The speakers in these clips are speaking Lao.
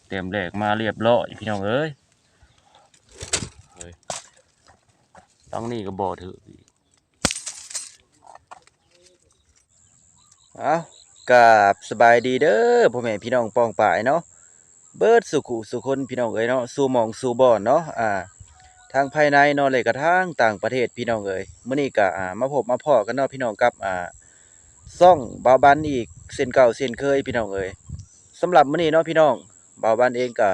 ແຕ້ມແລກມາລຽບຮ້ອຍພີ່ນ້ອງເອີຍ. ເອີຍ ຫຼັງນີ້ກໍບໍ່ຖືກອີກ. ເອົ້າ ກາບສະບາຍດີເດີພໍ່ແມ່ພີ່ນ້ອງປ້ອງປາຍເນາະ ເບິດສູ່ຜູ້ສູ່ຄົນພີ່ນ້ອງເອີຍເນາະ ສູ່ໝ່ອງສູ່ບ່ອນເນາະ ອ່າ ທັງພາຍໃນເນາະ ແລະກະທາງຕ່າງປະເທດພີ່ນ້ອງເອີຍ. ມື້ນີ້ກະ ອ່າ ມາພົບມາພໍ້ກັນເນາະພີ່ນ້ອງ ກັບ ອ່າ ຊ່ອງບ່າວບັນອີກເຊັ່ນເກົ່າເຊັ່ນເຄີຍພີ່ນ້ອງເອີຍ. ສຳລັບມື້ນີ້ເນາະພີ່ນ້ອງ ບ່າວບັນເອງກະ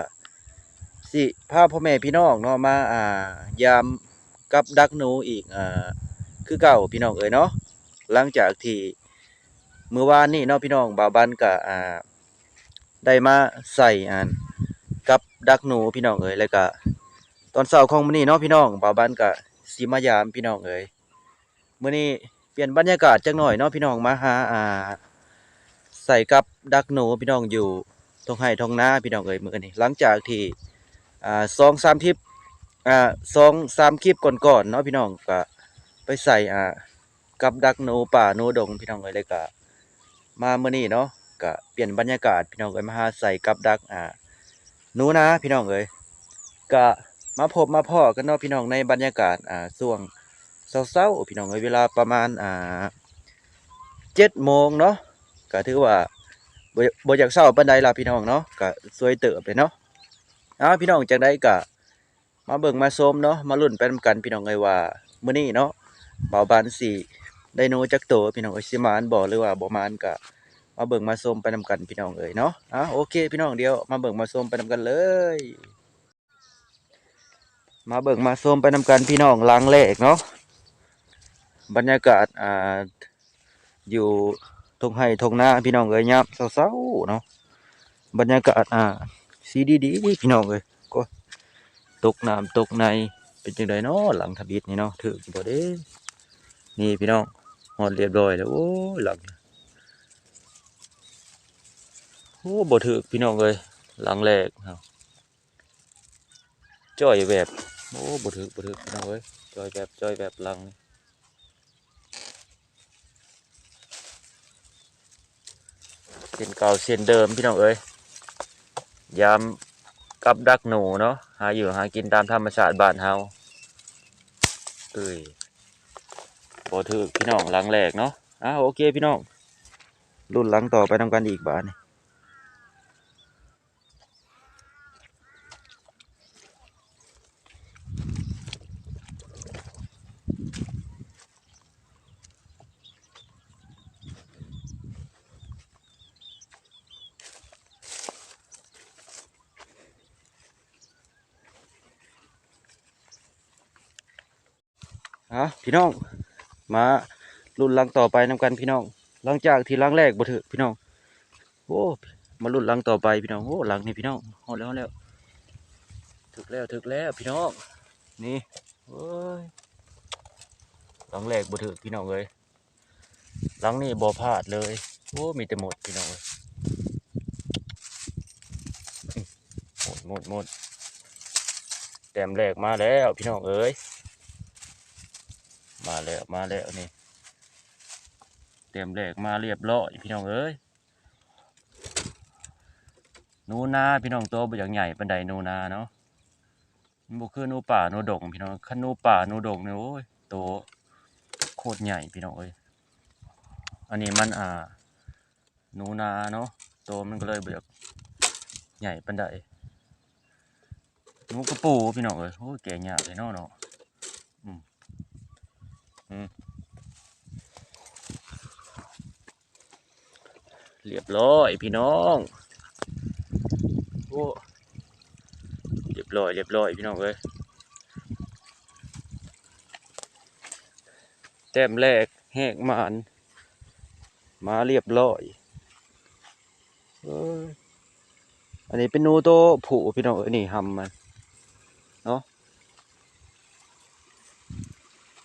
ຊິພາພໍ່ແມ່ພີ່ນ້ອງເນາະ ມາ ອ່າ ຢາມກັບດັກໜູອີກ ອ່າ ຄືເກົ່າພີ່ນ້ອງເອີຍເນາະ. ຫຼັງຈາກທີ່ມື້ວານນີ້ເນາະພີ່ນ້ອງ ບ່າວບັນກະ ອ່າ ໄດ້ມາໃສ່ອັນກັບດັກໜູພີ່ນ້ອງເອີຍ ແລ້ວກະຕອນເຊົ້າຂອງມື້ນີ້ເນາະພີ່ນ້ອງ ບ່າວບັນກະຊິມາຢາມພີ່ນ້ອງເອີຍ. ມື້ນີ້ປ່ຽນບັນຍາກາດຈັກໜ້ອຍເນາະພີ່ນ້ອງ ມາຫາ ອ່າ ໃສ່ກັບດັກໜູພີ່ນ້ອງ ຢູ່ທົ່ງໄຮ່ທົ່ງນາພີ່ນ້ອງເອີຍ. ມື້ນີ້ຫຼັງຈາກທີ່ ອ່າ ສອງສາມຄລິບ ອ່າ ສອງສາມຄລິບກ່ອນໆເນາະພີ່ນ້ອງ ກະໄປໃສ່ ອ່າ ກັບດັກໜູປ່າໜູດົງພີ່ນ້ອງເອີຍ. ແລ້ວກະມາມື້ນີ້ເນາະ ກະປ່ຽນບັນຍາກາດພີ່ນ້ອງເອີຍ ມາຫາໃສ່ກັບດັກ ອ່າ ໜູນາພີ່ນ້ອງເອີຍ. ກະມາພົບມາພໍ້ກັນເນາະພີ່ນ້ອງ ໃນບັນຍາກາດ ອ່າ ຊ່ວງເຊົ້າໆພີ່ນ້ອງເອີຍ ເວລາປະມານ ອ່າ ເຈັດໂມງເນາະ ກະຖືວ່າບໍ່ ບໍ່ຢາກເຊົ້າປານໃດລະພີ່ນ້ອງເນາະ ກະສວຍເຕີບເລີຍເນາະ. ເອົາ ພີ່ນ້ອງ ຈັ່ງໃດກະ ມາເບິ່ງມາຊົມເນາະ ມາລຸ້ນໄປນຳກັນພີ່ນ້ອງເອີຍ ວ່າມື້ນີ້ເນາະ ບ່າວບັນຊິໄດ້ໜູຈັກໂຕພີ່ນ້ອງເອີຍ ຊິໝານບໍ່ ຫຼືວ່າບໍ່ໝານ ກະມາເບິ່ງມາຊົມໄປນຳກັນພີ່ນ້ອງເອີຍເນາະ. ອ່າ ໂອເຄພີ່ນ້ອງ ດຽວມາເບິ່ງມາຊົມໄປນຳກັນເລີຍ ມາເບິ່ງມາຊົມໄປນຳກັນພີ່ນ້ອງ. ຫຼັງແລກເນາະ ບັນຍາກາດ ອ່າ ຢູ່ທົ່ງໄຮ່ທົ່ງນາພີ່ນ້ອງເອີຍ ຍາມເຊົ້າໆເນາະ ບັນຍາກາດ ອ່າ ສີດີໆ ພີ່ນ້ອງເອີຍ. ໂອ້ ຕົກນ້ຳຕົກໃນ ເປັນຈັ່ງໃດເນາະ ຫຼັງທຳອິດນີ້ເນາະ ຖືກຢູ່ບໍ່ເດ້. ນີ້ພີ່ນ້ອງ ຮອດລຽບຮ້ອຍແລ້ວ ໂອ້ຍ ຫຼັງ ໂອ້ ບໍ່ຖືກພີ່ນ້ອງເອີຍ ຫຼັງແລກເນາະ. ຈ່ອຍແວບ ໂອ້ ບໍ່ຖືກ ບໍ່ຖືກພີ່ນ້ອງເອີຍ ຈ່ອຍແວບ ຈ່ອຍແວບຫຼັງນີ້. ເຊັ່ນເກົ່າເຊັ່ນເດີມພີ່ນ້ອງເອີຍ ຢາມກັບດັກໜູເນາະ ຫາຢູ່ຫາກິນຕາມທຳມະຊາດບ້ານເຮົາ. ເອີຍ ບໍ່ຖືກພີ່ນ້ອງ ຫຼັງແລກເນາະ. ອ່າ ໂອເຄພີ່ນ້ອງ ລຸ້ນຫຼັງຕໍ່ໄປນຳກັນອີກບາດນີ້. ອ່າ ພີ່ນ້ອງ ມາລຸ້ນຫຼັງຕໍ່ໄປນຳກັນພີ່ນ້ອງ. ຫຼັງຈາກທີ່ຫຼັງແລກບໍ່ຖືກພີ່ນ້ອງ ໂອ້ ມາລຸ້ນຫຼັງຕໍ່ໄປພີ່ນ້ອງ. ໂອ້ ຫຼັງນີ້ພີ່ນ້ອງ ຮອດແລ້ວ ຮອດແລ້ວ ຖືກແລ້ວ ຖືກແລ້ວພີ່ນ້ອງ. ນີ້ ໂອ້ຍ ຫຼັງແລກບໍ່ຖືກພີ່ນ້ອງເອີຍ ຫຼັງນີ້ບໍ່ພາດເລີຍ. ໂອ້ ມີແຕ່ມົດພີ່ນ້ອງເອີຍ ມົດ ມົດ ມົດ. ແຕ້ມແລກມາແລ້ວພີ່ນ້ອງເອີຍ ມາແລ້ວ ມາແລ້ວນີ້ ແຕ້ມແລກມາລຽບຮ້ອຍພີ່ນ້ອງເອີຍ. ໜູນາພີ່ນ້ອງ ໂຕບໍ່ຢາກໃຫຍ່ປານໃດ ໜູນາເນາະ ມັນບໍ່ຄືໜູປ່າໜູດົງພີ່ນ້ອງ. ຄັນໜູປ່າໜູດົງນີ້ ໂອ້ຍ ໂຕໂຄດໃຫຍ່ພີ່ນ້ອງເອີຍ. ອັນນີ້ມັນ ອ່າ ໜູນາເນາະ ໂຕມັນກໍເລີຍບໍ່ຢາກໃຫຍ່ປານໃດ. ໜູກະປູພີ່ນ້ອງເອີຍ ໂອ້ຍ ແກະຍາກເລີຍເນາະ ເນາະ ອືມ ອືມ. ລຽບຮ້ອຍພີ່ນ້ອງ ໂອ້ ລຽບຮ້ອຍ ລຽບຮ້ອຍພີ່ນ້ອງເອີຍ. ແຕ້ມແລກແຮກໝານ ມາລຽບຮ້ອຍ. ເອີ ອັນນີ້ເປັນໜູໂຕຜູ້ພີ່ນ້ອງເອີຍ ນີ້ຫຳມັນເນາະ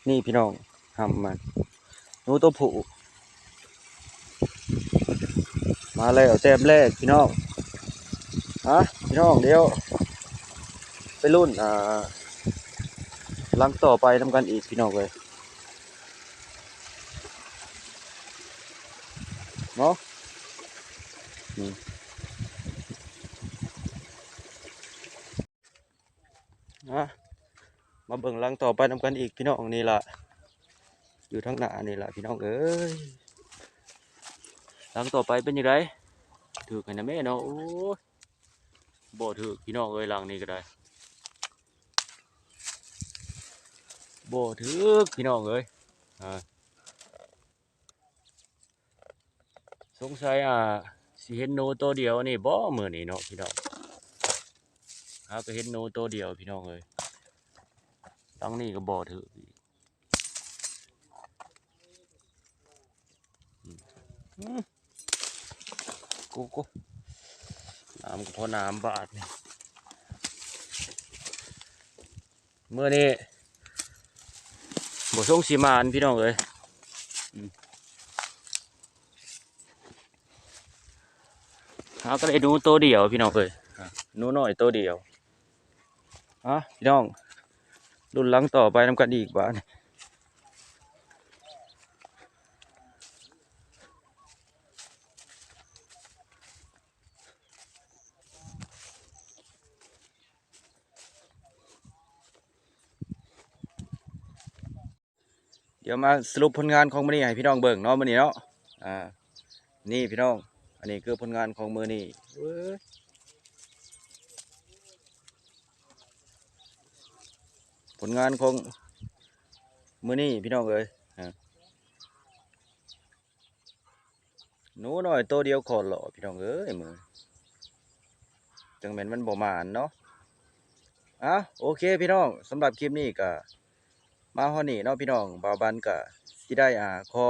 ນີ້ພີ່ນ້ອງ ຫຳມັນ ໜູໂຕຜູ້ ມາແລ້ວແຕ້ມແລກພີ່ນ້ອງ. ອ່ະ ພີ່ນ້ອງ ດຽວໄປລຸ້ນ ອ່າ ຫຼັງຕໍ່ໄປນຳກັນອີກພີ່ນ້ອງເອີຍ ເນາະ ນີ້ ນະ ມາເບິ່ງຫຼັງຕໍ່ໄປນຳກັນອີກພີ່ນ້ອງ. ນີ້ລະ ຢູ່ທາງໜ້ານີ້ລະພີ່ນ້ອງເອີຍ. ຫຼັງຕໍ່ໄປເປັນຈັ່ງໃດ? ຖືກໃຫ້ນະແມ່ເນາະ. ໂອ້ຍ ບໍ່ຖືກພີ່ນ້ອງເອີຍ ຫຼັງນີ້ກໍໄດ້ ບໍ່ຖືກພີ່ນ້ອງເອີຍ. ອ່າ ສົງໄສ ອ່າ ຊິເຫັນໜູໂຕດຽວນີ້ບໍ່ມື້ນີ້ເນາະພີ່ນ້ອງ. ຫາກໍເຫັນໜູໂຕດຽວພີ່ນ້ອງເອີຍ. ຫຼັງນີ້ກໍບໍ່ຖືກອີກ. ອືມ ອືມ ໂກໂກ ນ້ຳກໍພໍນ້ຳບາດນີ້. ມື້ນີ້ບໍ່ຊົງຊິໝານພີ່ນ້ອງເອີຍ. ອືມ ຫາກໍໄດ້ໜູໂຕດຽວພີ່ນ້ອງເອີຍ. ອ່າ ໜູນ້ອຍໂຕດຽວ. ອ່າ ພີ່ນ້ອງ ລຸ້ນຫຼັງຕໍ່ໄປນຳກັນອີກບາດນີ້. ດຽວມາສະຫຼຸບຜົນງານຂອງມື້ນີ້ໃຫ້ພີ່ນ້ອງເບິ່ງເນາະ ມື້ນີ້ເນາະ. ອ່າ ນີ້ພີ່ນ້ອງ ອັນນີ້ຄືຜົນງານຂອງມື້ນີ້. ເອີຍ ຜົນງານຂອງມື້ນີ້ພີ່ນ້ອງເອີຍ. ອ່າ ໜູນ້ອຍໂຕດຽວຂອດຫຼໍ່ພີ່ນ້ອງເອີຍ ມື້ ຈັ່ງແມ່ນມັນບໍ່ໝານເນາະ. ອ່າ ໂອເຄພີ່ນ້ອງ ສຳລັບຄລິບນີ້ກະມາຮອດນີ້ເນາະພີ່ນ້ອງ. ບ່າວບັນກະຊິໄດ້ ອ່າ ຂໍ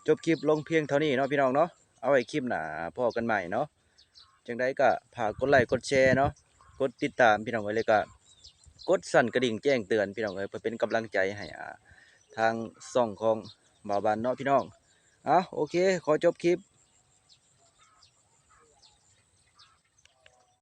ຈົບຄລິບລົງພຽງເທົ່ານີ້ເນາະພີ່ນ້ອງເນາະ. ເອົາໄວ້ຄລິບໜ້າພໍ້ກັນໃໝ່ເນາະ. ຈັ່ງໃດກະຝາກກົດໄລກົດແຊເນາະ ກົດຕິດຕາມພີ່ນ້ອງເອີຍ ແລ້ວກະກົດສັ່ນກະດິ່ງແຈ້ງເຕືອນພີ່ນ້ອງເອີຍ ເພື່ອເປັນກຳລັງໃຈໃຫ້ ອ່າ ທາງຊ່ອງຂອງບ່າວບັນເນາະພີ່ນ້ອງ. ອ່າ ໂອເຄ ຂໍຈົບຄລິບ